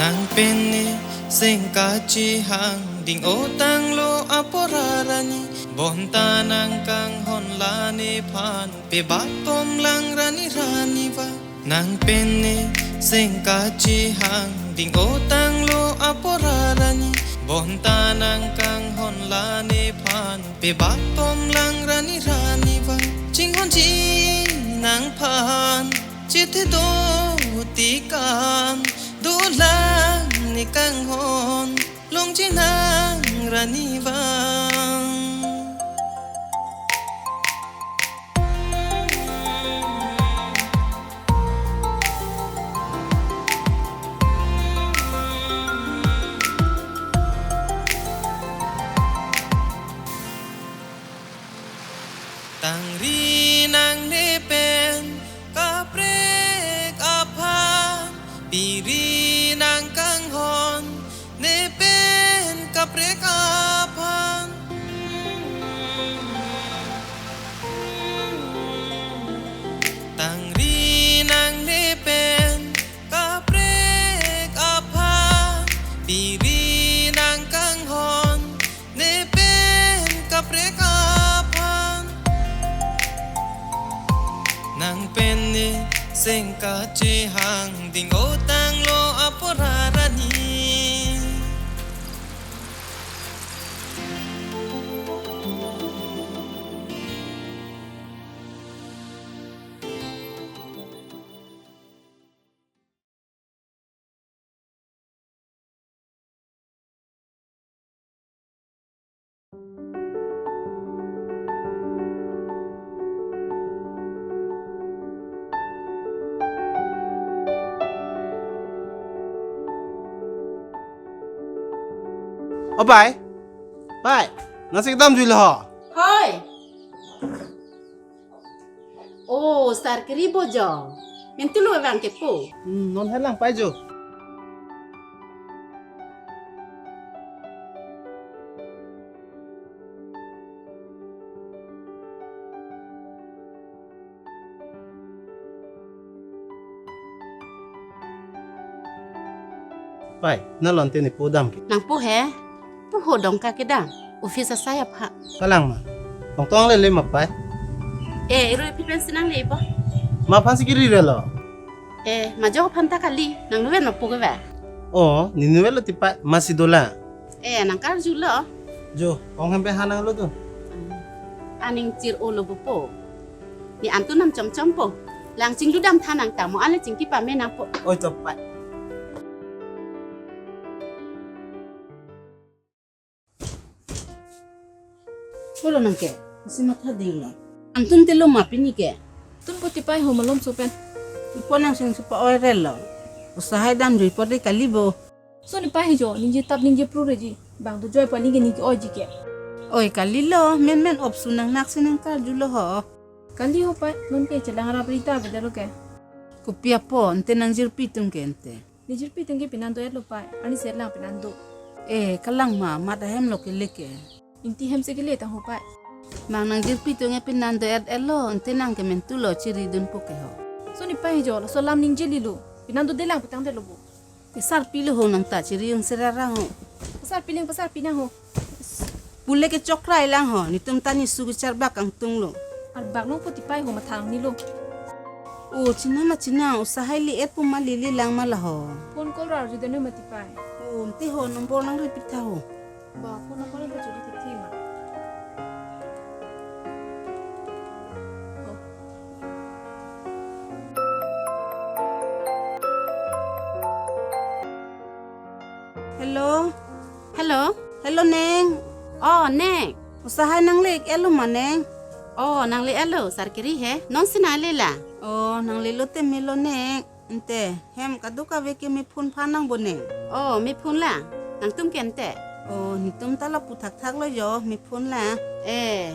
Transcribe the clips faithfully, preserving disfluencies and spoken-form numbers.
Nang pen ne seng kachehang ding o tanglo apor arani, bonta nang kanghon la nephan pebak tom lang rani rani va. Nang pen ne seng kachehang ding o tanglo apor arani, bonta nang kanghon la nephan pebak tom lang rani rani va. Chinghonji nangphan, chethe do tikan, dolang ne kanghon, longji nang rani vang. Tangri nang ne pen kaprek aphan, piri nang kanghon ne pen kaprek aphan. Tangri nang ne pen kaprek aphan, piri nang kanghon ne pen kaprek aphan. Nang pen ne seng kachehang ding o tanglo apor arani. O pai, pai, nasi kedam juilo ho. Hoi. Oh, Sarkiri bo jo. Mentu lo vang kepo. Hmm, non helang pai jo. Pai, nalon te ne po dam ke? Nangpo he? Pu ho dongka kedam. Office asai apha. Kalang ma. Tongtong le le ma pai. Eh, iru ipi pensi nangle bo? Ma aphan si kiri relo. Eh, ma jo aphan ta kali. Nang nuven ma pu ke ba? Oh, ne nuven lo ti pai. Ma si dolang. Eh, nang karjulo. Jo, kong hem pe ha nanglo tu. Aning chir-o lo bo po. Ne antu nam chom chom po. Lang chinglu dam tha nang ta mo ale chingki pame nang po. Oi to pai. Pulo nang ke, isi matha dinglo. Antun te lo ma pini ke? Tun po ti pai ho malom so pen. Ipo nang sing supa oi relo. Usaha dam jui po de kali bo. So ne pai jo, ningje tap ningje pru reji. Bang do joi pali ke ningke oi ji ke. Oi kali lo, men men opsu nang nak si nang karjulo ho. Kali ho pai, non ke chelang rap rita beda lo ke. Kopi apot, ante nang jirpi atum ke ante. Ne jirpi atum ke pinan do-et lo pai, ani selang pinan do. Eh, kalang ma, mat ahem lo kele ke. Ingti hem si kele tang ho pai. Mang nang jirpi atum ke pinan do-et et lo, ante nang ke mentu lo chiri dun po ke ho. So ne pai jo, laso alam ningje lilo, pinan do delang pitang det lo bo. Pasarpi lo ho nang ta chiri ung serarang ho. Pasarpi ling pasarpi nang ho. Pule ke chokrai lang ho, netum ta ne su ke charbak kangtung lo. Arbak long po ti pai ho mathang ni lo. O, chinang na chinang, usaha ili et pu ma lili lang ma la ho. Phone call ra arju dene ma ti pai. O, ante ho number nang repeat tha ho. Ba, phone number nang kachuri ti thi ma. Ho. Hello. Hello. Hello, Neng. Oh, Neng. Usaha nangle-et lo ma, Neng? Oh, nangle-et lo, Sarkiri he. Non si nangle la? Oh, nangle lo te melo, Neng. Ante, hem kadokave ke me phone phan nang bo, Neng. Oh, me phone la. Nangtum ke ante. Oh, netum ta lapu thakthak lo jo, me phone la. Eh,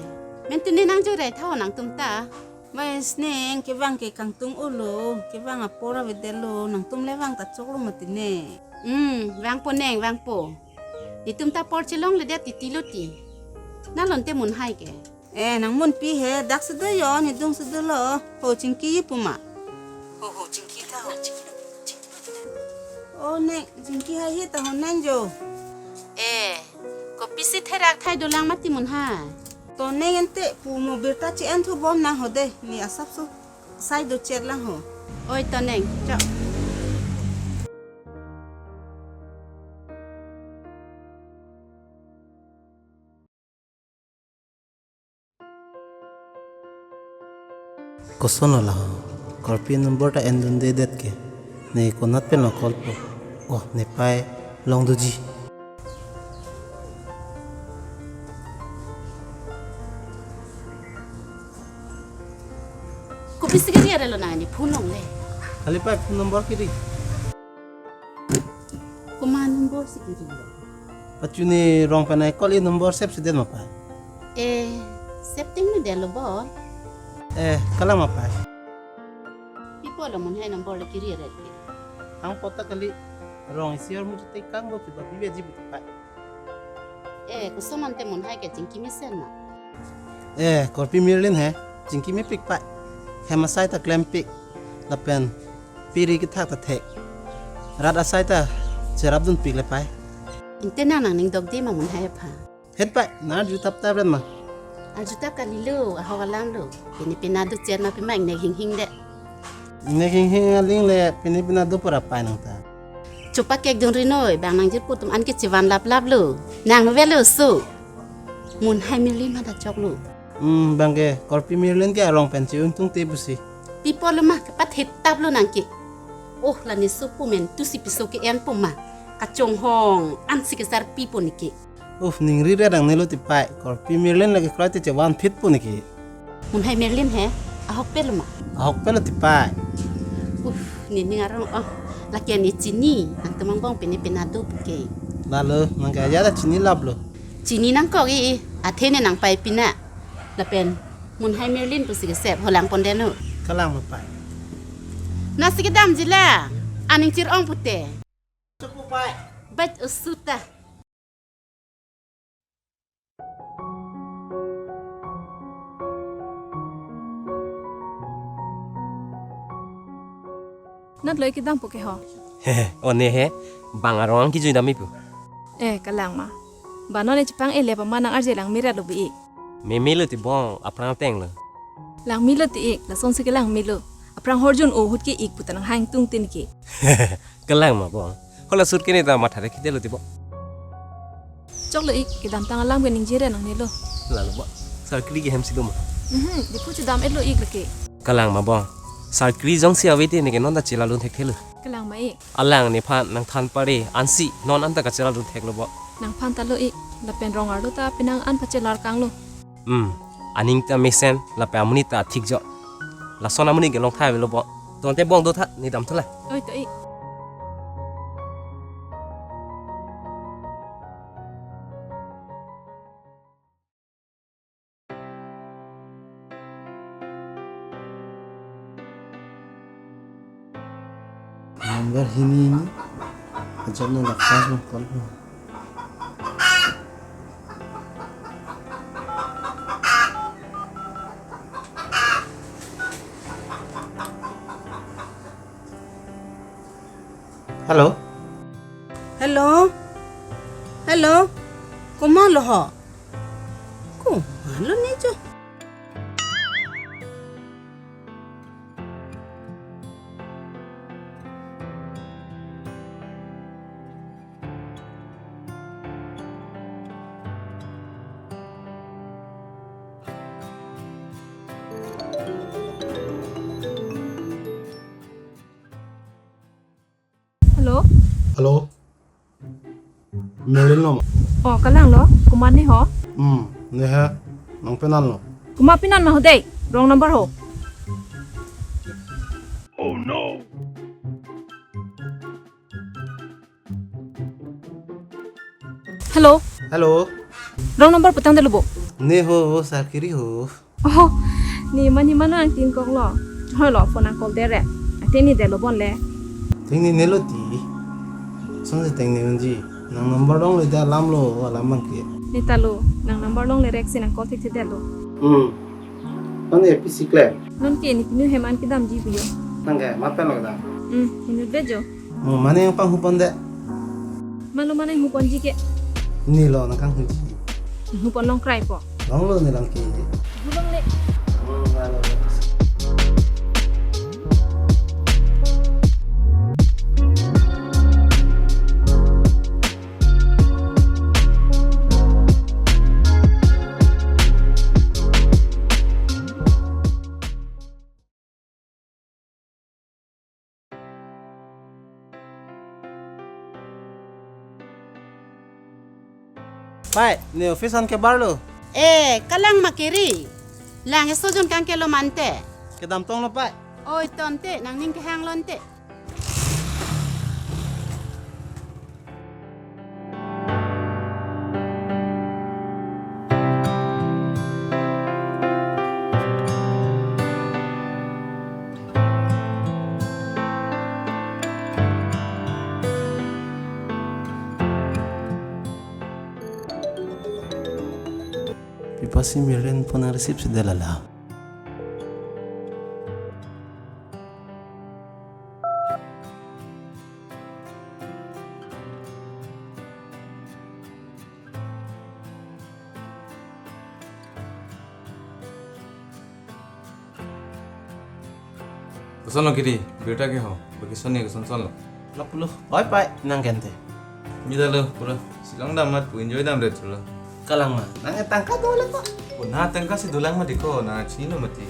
mentu ne nang jorai tha ho nangtum ta. Mas Neng, kevang ke kangtung-o lo, kevang apor avedet lo, nangtum le vang ta choklo mati Neng. Hmm, vangpo Neng, vangpo. Netum ta apor chelongledet titi lo ti. Nalon te mun hai ke. Eh, nang mun pi he, dak si do jo, nedung si dolo. Ho chingki ji pu ma. Ho, ho, chingki tha ho. O neng, jingki hai he ta ho neng jo. Eh, kopisi therak thai dolang mati Munhai. To neng ente pu mo birta che-en thu bom nang ho de, ne asapso sai do chet lang ho. Oi to neng, chok. Koson lo ho. Korpi number ta endunde det ke. Ne konat pen lo call po. Oh, ne pai long doji. Kopisi kiri are lo nang ne phone longle. Kali pai phone number kiri. Komat number si kiri lo. Pachuni rong penai call i number save si det ma pai. Eh, save ting ni det lo bo. Eh, kalang ma pai. Pi apot lo Munhai number le kiri ret ke. Ang apot ta kali rong isi armu te kang bo pi ba pi veji bu pai. Eh, koson ante Munhai ke chingki mesen ma. Eh, korpi Merlin he, chingki mepik pai. Hem asai ta klempik. Lapen piri kethak ta thek. Rat asai ta cherap dunpik le pai. Ante nang nangning dokde ma Munhai aphan. Het pai, nang arju tap tap ren ma. Arju tap kali lo, ahok alam lo. Pini pina do chet ma pima ingnek hinghing de. Ingnek hinghing aling le pini pina do pura pai nang ta. Chopak kek dun ri noi, bang nang jirpo atum an ke chevan lap lap lo. Nang no velo so. Munhai Merlin ma da chok lo. Hmm, bang ke korpi Merlin ke arong pen che-ungtung te pusi. Pi apot lo ma, kepathet tap lo nang ke. Oh, la ne so pu men tu si piso ke-en po ma. Kachonghong, ansi kesar pi po ne ke. Uf, ningri re dang ne lo ti pai. Korpi Merlin lake kroite chevan phit po ne ke. Munhai Merlin he, ahok pe lo ma. Ahok pe lo ti pai. Uf, ne ning arong oh. Lake ne chini, nang temang bong pini pina do pu ke. Lalo, nang kaya da chini lap lo. Chini nangkok i, athe ne nang pai pina. Lapen, Munhai Merlin pusi ke save, holang pon den ho. Kalang ma pai. Nasi kedamji la, aning chir-ong pute. Chupu pai. Bait usuta. Nat loi kedam pu ke ho. Hehe, one he, bang arong kejui dam ipu. Eh, kalang ma. Ba non e chepang e le ba ma nang arje lang mira lo bi ik. Meme lo ti bong, aphrang ateng lo. Lang mi lo ti ik, lasonsi kelang mi lo. Aphrang horjun o ahut ke ik puta nang hang tung tin ke. Kalang ma bong. Hala sur ke ne ta matha re khite lo ti bong. Chok lo ik, kedamtang alam ke ningje re nangne lo. Lalo bong. Sarkri ke hem si lo ma. Mhm, dipu chedam et lo ik lake. Kalang ma bong. Sarkri jongsi ave te ne ke non ta chelalun thekthe lo. Kalang ma ik. Alang nephan nangthan pare ansi non anta kachelalun thek lo bong. Nangphan ta lo ik, lapen rong arlo ta penang an pachelar kang lo. Hmm, aning ta mesen, lapen amonit ta thik jo. Lason amonit ke long thai lo bong. Tonte bong do tha, ne dam thu la. Oi to ik. Number hini hini. Ajab na lakas na call na. Hello. Hello. Hello. Komat lo ho? Komat lo ne jo? Hello. Hello. Merlin lo ma? Oh, kalang lo. Komat ne ho? Hmm, ne he. Nang penan lo. Komat penan ma ho dei. Wrong number ho. Oh no. Hello. Hello. Wrong number putang de lo bo. Ne ho, ho, Sarkiri ho. Oh, ne man ne man nang tin kok lo. Hoi lo, phone nang call dere. Ate ne delo bon le. Ting ne ne lo ti. Son se ting ne unji. Nang number long le da lam lo, alam bang ke. Ne ta lo, nang number long le rek si nang call thik thik delo. Hmm. Nang A P C klem. Non ke ne pinu hem an kedamji pu jo. Nang ke, ma pen lo kedam. Hmm, inut be jo. Mo mane yang panghuponde. Mano mane huponji ke? Nilo nangkanghuji. Hupon longkraipo. Longlo ne lang ke. Hulongle. Pai, ne office an ke barlo. Eh, kalang ma keri. Lang esojon kangkelo mante. Kedam tonglo pai. Oi tonte, nangning kehang lonte. Pi apotsi Mirin phone receive si det lala. Kosonlo kiri, birta ke ho, vacation ne koson sonlo? Lapulo, oi pai, nang kente. Midalo, pura, Shillong dam mat pu enjoy damre thulo. Kalang ma, nang tangka dole ko. Ko na tangka si dolang mati ko, na chini lo mati.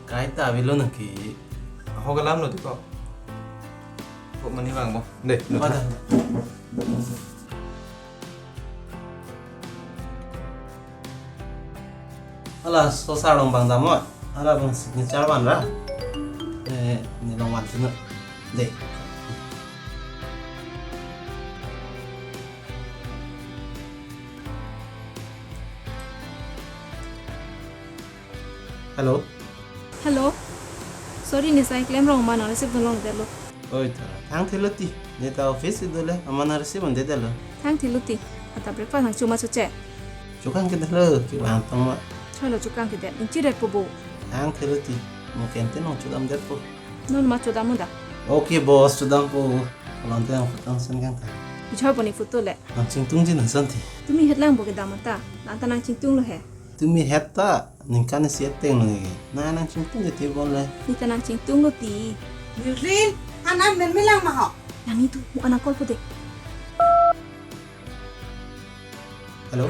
Kaita avelo nang ke. Ahok alam lo ti ko. Ko mani vangpo. Dei, lo. Ada. Hala, so sar long bang damot. Hala bang signature van ra. Eh, ne long van sino. Dei. Hello. Hello. Sorry, ne sai klemrong ma nang receive dunlongdetlo. Oi ta, thang thilo ti. Ne ta office si dole, amat nang receive dunde detlo. Thang thilo ti. Ata breakfast nang chuma chuche. Chukang kedetlo, kevang tong ma. Chalo chukang kedet, nang chiret po bo. Thang thilo ti. Mo kente nong chudamdetpo. Non ma chudam muda. Okay, boss, chudampo. Lonte nang photo sen kang ta. Bichar po ne photo le. Nang chingtungji nang santi. Tumi het lang bo kedam ta. Nang ta nang chingtunglo he. Tumi het ta, ningkan isi ateng nang ke. Na nang chingtungji ti bon le. Ne ta nang chingtunglo ti. Nirlin, anan men melang ma ho. Nang itu, mo anak call po de. Hello?